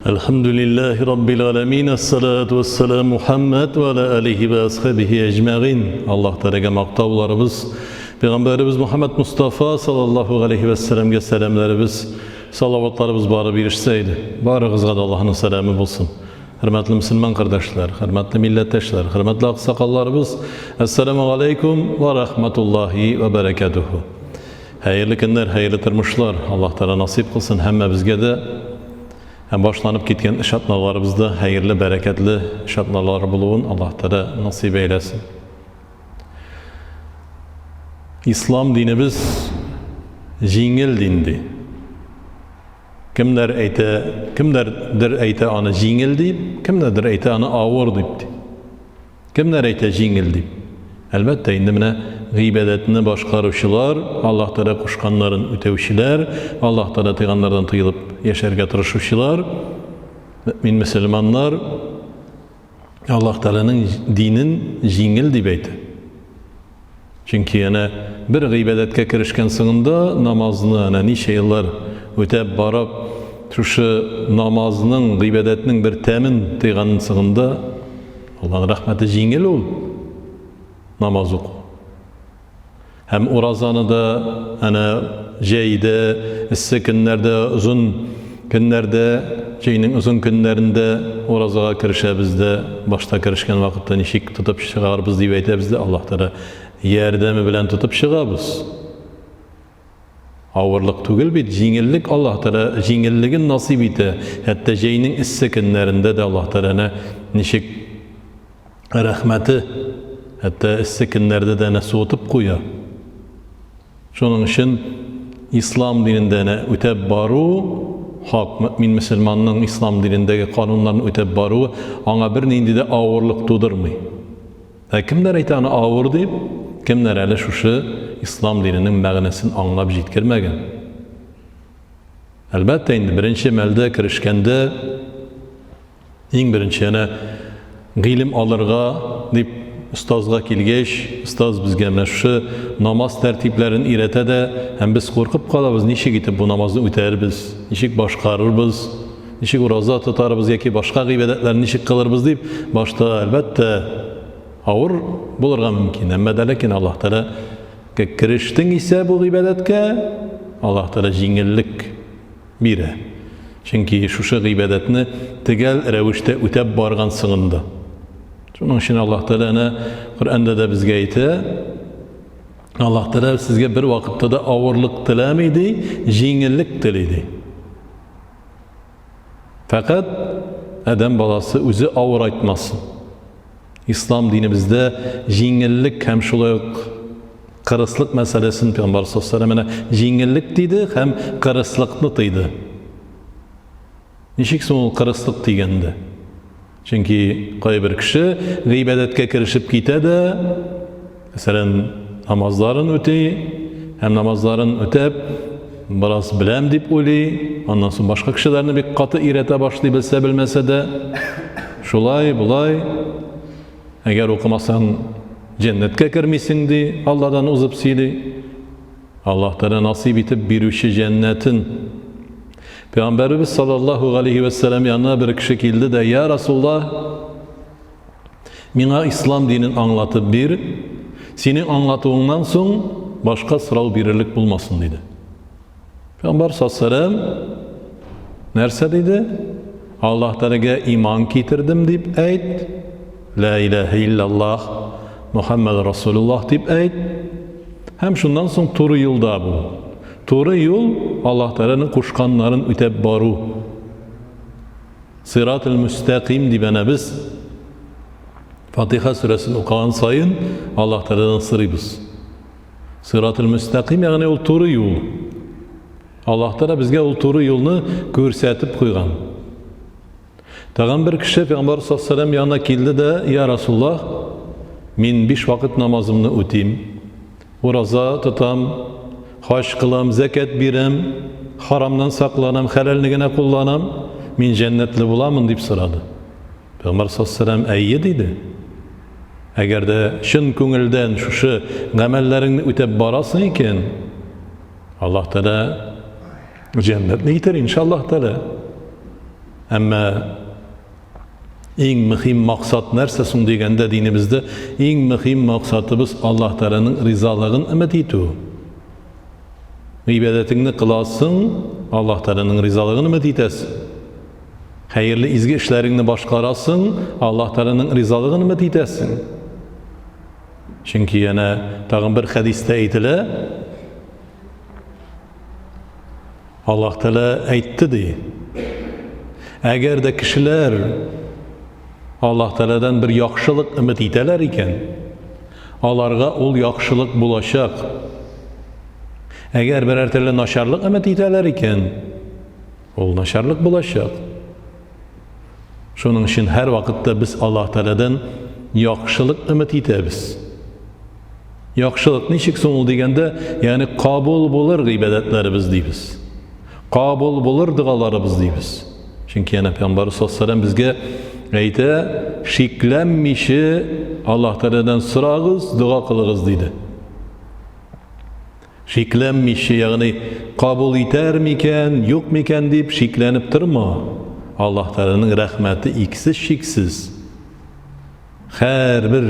Әлхәмдүлилләһи раббил галәмин, әссалату вәссәлам Мухаммад ва аля алихи ва асхабихи әҗмәгыйн. Аллаһ Тәгаләгә мактауларыбыз, Пәйгамбәребез Мухаммад Мустафа саллаллаһу галәйһи вәссәламгә сәламнәребез, салаватларыбыз барып ирешсә иде. Барыгызга да Аллаһның сәламе булсын. Хөрмәтле мөселман кардәшләр, хөрмәтле милләттәшләр, хөрмәтле аксакалларыбыз, әссәламу алейкум ва рахматуллаһи ва бәрәкәтүһү. Хәерле көннәр, хәерле тормышлар Аллаһ Тәгалә насыйп кылсын һәммәбезгә дә. Һәм башланып киткән эш атналарыбызда хәерле, бәрәкәтле эш атналары булуын Аллаһ Тәгалә насыйп әйләсен. Ислам динебез җиңел дин ди. Кемнәр әйтә, кемнәрдер әйтә аны җиңел дип, кемнәрдер әйтә аны авыр дип ди. Кемнәр әйтә җиңел дип? Әлбәттә, инде менә гыйбадәтне башкаручылар, Аллаһ Тәгалә кушканнарын үтәүчеләр, Аллаһ Тәгалә тыйганнардан тыелып яшәргә тырышучылар, мөэмин мөселманнар Аллаһ Тәгаләнең динен җиңел дип әйтә. Чөнки әнә бер гыйбадәткә керешкән соңында намазны әнә ничә еллар үтәп барып, шушы намазның, гыйбадәтнең бер тәмен тойган соңында Аллаһның рәхмәте җиңел ул намаз уку. Һәм уразаны да әнә җәйдә, эссе көннәрдә, озын көннәрдә, җәйнең озын көннәрендә уразага керешәбез дә, башта керешкән вакытта ничек тотып чыгарбыз дип әйтәбез дә, Аллаһ Тәгалә ярдәме белән тотып чыгабыз. Авырлык түгел бит, җиңеллек Аллаһ Тәгалә җиңеллеген насыйп итә. Хәтта җәйнең эссе көннәрендә дә Аллаһ Тәгалә ничек рәхмәте, хәтта эссе көннәрдә дә әнә суытып куя. Шуның өчен ислам динендә әнә үтәп бару, хак мөэмин мөселманның ислам динендәге кануннарны үтәп баруы аңа бернинди дә авырлык тудырмый. Ә кемнәр әйтә аны авыр дип, кемнәр әле шушы ислам диненең мәгънәсен аңлап җиткермәгән. Әлбәттә инде беренче мәлдә керешкәндә Иң беренче әнә гыйлем алырга дип остазга килгәч, остаз безгә менә шушы намаз тәртипләрен өйрәтә дә, һәм без куркып калабыз, ничек итеп бу намазны үтәрбез, ничек башкарырбыз, ничек ураза тотарбыз яки башка гыйбадәтләрне ничек кылырбыз дип, башта, әлбәттә, авыр булырга мөмкин. Әмма дә ләкин Аллаһ Тәгалә керештең исә бу гыйбадәткә, Аллаһ Тәгалә җиңеллек Бирә. Чөнки шушы гыйбадәтне төгәл рәвештә үтәп барган соңында. Шуның өчен Аллаһ Тәгалә әнә Коръәндә дә безгә әйтә, Аллаһ Тәгалә сезгә бер вакытта да авырлык теләми ди, җиңеллек тели ди. Фәкать адәм баласы үзе авырайтмасын. Ислам динебездә җиңеллек һәм шулай ук кырыслык мәсьәләсен Пәйгамбәр саллаллаһу менә җиңеллек диде һәм кырыслыкны тыйды. Ничек соң ул кырыслык дигәндә? Чөнки кайбер кеше гыйбадәткә керешеп китә дә, мәсәлән, намазларын үти һәм намазларын үтәп, бераз беләм дип уйлый, аннан соң башка кешеләрне бик каты өйрәтә башлый, белсә белмәсә дә. Шулай, болай. Әгәр укымасаң, җәннәткә кермисең ди, Алладан узып сөйли. Аллаһ Тәгалә насыйп итеп бирүче җәннәтен. Пәйгамбәребез саллаллаһу галәйһи вә сәлам янына бер кеше килде дә, "Я Расуллаһ, Миңа ислам динен аңлатып бир, синең аңлатуыңнан соң башка сорау бирерлек булмасын, диде. Пәйгамбәр саллаллаху нәрсә диде? Аллаһ Тәгаләгә иман китердем дип әйт. Ла илаһа иллаллаһ Мухаммад Расулуллаһ дип әйт. Һәм шуннан соң туры юлда бул. Туры юл Аллаһ Тәгаләнең кушканнарын үтәп бару. Сиратул мөстәкыйм дип әнә без Фатиха сүрәсен укыган саен Аллаһ Тәгаләдән сорыйбыз. Сиратул мөстәкыйм, ягъни ул туры юл. Аллаһ Тәгалә безгә ул туры юлны күрсәтеп куйган. Тагын бер кеше Пәйгамбәр саллаллаһу алейһи янына килде дә, "Я Расуллаһ, мин биш вакыт намазымны үтим. Ураза тотам, хаҗ кылам, зәкят бирәм, харамнан сакланам, хәләлне генә кулланам, мин җәннәтле буламын, дип сорады. Пәйгамбәр саллаллаһу әйе диде. Әгәр дә чын күңелдән шушы гамәлләреңне үтәп барасың икән, Аллаһ Тәгалә җәннәтле итәр, иншаллаһ Тәгалә. Әмма иң мөһим максат нәрсә соң дигәндә динебездә иң мөһим максатыбыз Аллаһ Тәгаләнең ризалыгын өмет итү. Гыйбадәтеңне кыласың, Аллаһ Тәгаләнең ризалыгын өмет итәсең. Хәерле изге эшләреңне башкарасың, Аллаһ Тәгаләнең ризалыгын өмет итәсең. Чөнки янә тагын бер хәдистә әйтелә, Аллаһ Тәгалә әйтте ди. Әгәр дә кешеләр Аллаһ Тәгаләдән бер яхшылык өмет итәләр икән, аларга ул яхшылык булачак. Әгәр берәр төрле начарлык өмет итәләр икән, ул начарлык булачак. Шуның өчен һәр вакытта без Аллаһ Тәгаләдән яхшылык өмет итәбез. Яхшылык ничек соң ул дигәндә, ягъни кабул булыр гыйбадәтләребез дибез. Кабул булыр догаларыбыз дибез. Чөнки әнә Пәйгамбәр саллаллаху безгә әйтә, шикләнмичә Аллаһ Тәгаләдән сорагыз, дога кылыгыз диде. Шикләнмичә, ягъни кабул итәр микән, юк микән дип шикләнеп торма. Аллаһ Тәгаләнең рәхмәте иксез-чиксез. Һәрбер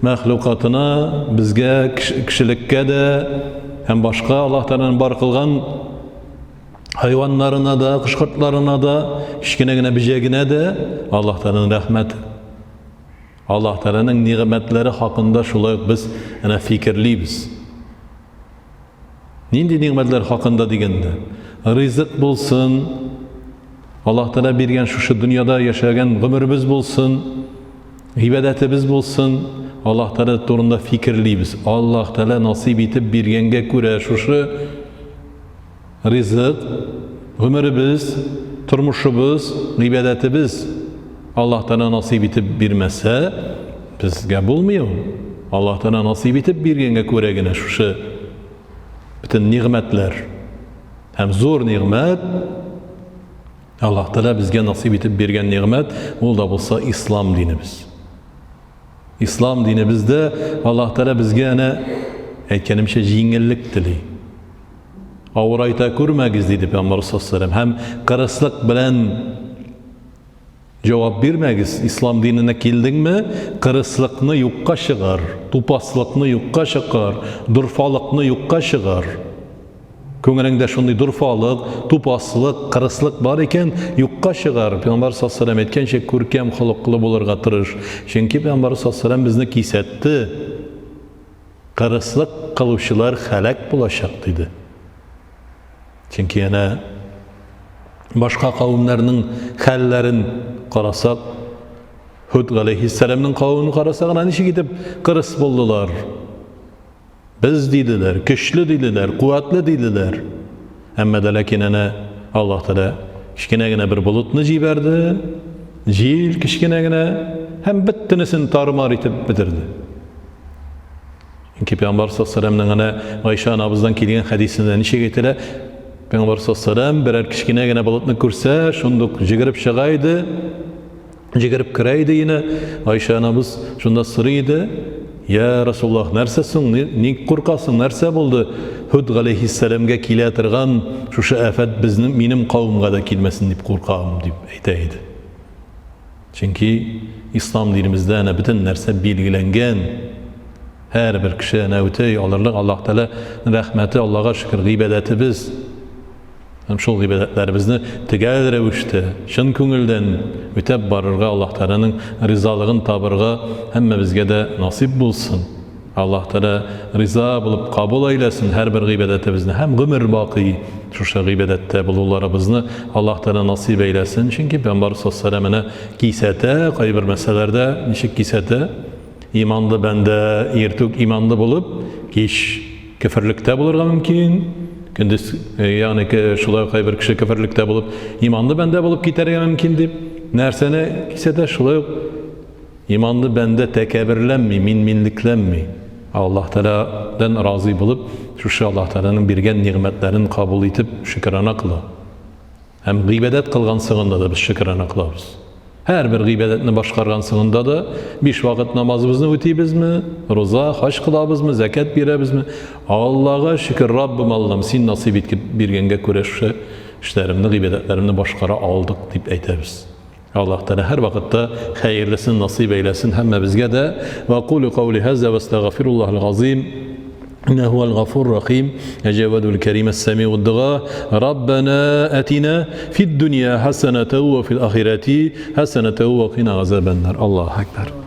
мәхлукатына, безгә, кешелеккә дә һәм башка Аллаһ Тәгаләнең бар кылган хайваннарына да, кош-кортларына да, кечкенә генә бөҗәгенә дә Аллаһ Тәгаләнең рәхмәте. Аллаһ Тәгаләнең нигъмәтләре хакында шулай ук без әнә фикерлибез. Нинди нигъмәтләр хакында дигәндә, ризык булсын, Аллаһ Тәгалә биргән шушы дөньяда яшәгән гомеребез булсын, гыйбадәтебез булсын, Аллаһ Тәгалә турында фикерлибез. Аллаһ Тәгалә насыйп итеп биргәнгә күрә шушы ризык, гомеребез, тормышыбыз, гыйбадәтебез Аллаһ Тәгалә насыйп итеп бирмәсә, безгә булмый ул. Аллаһ Тәгалә насыйп итеп биргәнгә күрә генә шушы бөтен нигъмәтләр һәм зур нигъмәт Аллаһ Тәгалә безгә насыйп итеп биргән нигъмәт, ул да булса ислам динебез. Ислам динебездә Аллаһ Тәгалә безгә әнә әйткәнемчә җиңеллек тели. Авырайта күрмәгез, диде Пәйгамбәр саллаллаху алейһи һәм кырыслык белән Җавап бирмәгез, ислам диненә килдеңме, кырыслыкны юкка чыгар, тупаслыкны юкка чыгар, дорфалыкны юкка чыгар. Күңелеңдә шундый дорфалык, тупаслык, кырыслык бар икән, юкка чыгар. Пәйгамбәр саллаллаху алейһи әйткәнчә, күркәм холыклы булырга тырыш. Чөнки Пәйгамбәр саллаллаху алейһи безне кисәтте. Кырыслык кылучылар һәлак булачак, диде. Чөнки әнә башка кавемнәрнең хәлләрен карасак, Һуд галәйһиссәламнең кавемен карасак, әнә ничек итеп кырыс булдылар. Без диделәр, көчле диделәр, куәтле диделәр. Әмма дә ләкин әнә Аллаһ Тәгалә кечкенә генә бер болытны җибәрде, җил кечкенә генә һәм бөтенесен тар-мар итеп бетерде. Чөнки Пәйгамбәр саллаллаху әнә Гайшә анабыздан килгән хәдисендә ничек әйтелә? Пәйгамбәр саллаллаху берәр кечкенә генә болытны күрсә, шундук җигереп чыга иде, җигереп керә иде инә. Гайшә анабыз шунда сорый иде: "Я Расуллаһ, нәрсә соң? Ник куркасың? Нәрсә булды? Һуд галәйһиссәламгә килә торган шушы афәт безнең минем кавымга да килмәсен дип куркам", дип әйтә иде. Чөнки ислам динебездә әнә бөтен нәрсә билгеләнгән. Һәрбер кеше әнә үтә алырлык Аллаһ Тәгалә рәхмәте, Аллаһга шөкер, гыйбадәтебез. Һәм шул гыйбадәтләребезне төгәл рәвештә, чын күңелдән үтәп барырга Аллаһ Тәгаләнең ризалыгын табырга һәммәбезгә дә насыйп булсын. Аллаһ Тәгалә риза булып кабул әйләсен һәрбер гыйбадәтебезне һәм гомер бакый шушы гыйбадәттә булуларыбызны Аллаһ Тәгалә насыйп әйләсен. Чөнки Пәйгамбәр саллаллаху алейһи вә кисәтә кайбер мәсьәләләрдә, ничек кисәтә? Иманлы бәндә иртүк иманлы булып, кич кеферлектә булырга мөмкин. Көндез, ягъни шулай кайбер кеше кеферлектә булып, иманлы бәндә булып китәргә мөмкин дип, нәрсәне кисәтә? Шулай ук Иманлы бәндә тәкәбберләнми, мин-минлекләнми. Аллаһ Тәгаләдән разый булып, шушы Аллаһ Тәгаләнең биргән нигъмәтләрен кабул итеп, шөкерана кыла. Һәм гыйбадәт кылган соңында да без шөкерана кылабыз. Һәрбер гыйбадәтне башкарган соңында да биш вакыт намазыбызны үтибезме, роза, хаҗ кылабызмы, зәкят бирәбезме? Аллага шөкер, Раббым Аллам, син насыйп итеп биргәнгә күрә шушы Эшләремне, гыйбадәтләремне башкара алдык дип әйтәбез. Аллаһ Тәгалә һәрвакытта хәерлесен насыйп әйләсен һәммәбезгә дә. Ва кулу каули һаза ва астагфируллаһал газим. إنه هو الغفور الرحيم الجواد الكريم السميع الدعاء ربنا أتنا في الدنيا حسنة وفي الآخرة حسنة وقنا عذاب النار الله أكبر.